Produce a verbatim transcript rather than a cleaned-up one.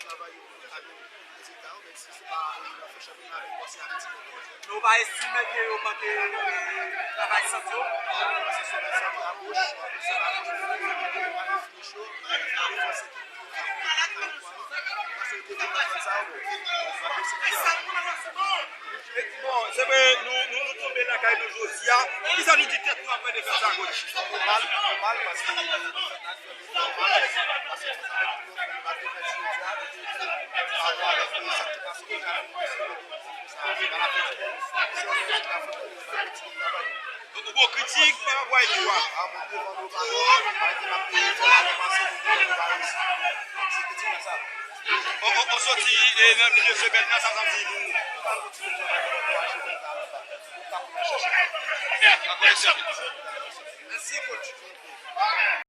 travay yo, a nou rezilta yo, menm si se pa, e, nan fen chanpyona, men bon, se Ayiti yo. Nou pa estime ke yo manke, e, travay sant yo? Paske se nan sant yo agoch, apre sa agoch, yo pa refini cho, yo defanse ki Bon, se vre, nou, nou, nou tonbe lakay nou jodi a. Kisa nou di tèt nou apre defèt sa, coach? Bon, nou mal, nou mal paske defèt la fè nou fè mal. Paske fòs avèk nou, nou pa te pèdi jodi a, nou te pa bon avèk sa ki pase deja, nou te sou le bon sa, se pa la fòt nou. Se yon jodi a fòt nou fè ti travay. Donk, ou bon kritik pa rapò a ekip la? A, mwen devan nou pa bon, malgre n ap fè bagay pase, nou devan nou pa reyisi. Se kritik la sa. On, on, on soti, e, nan milye semèn nan, sa, sa di nou. Mèsi, coach.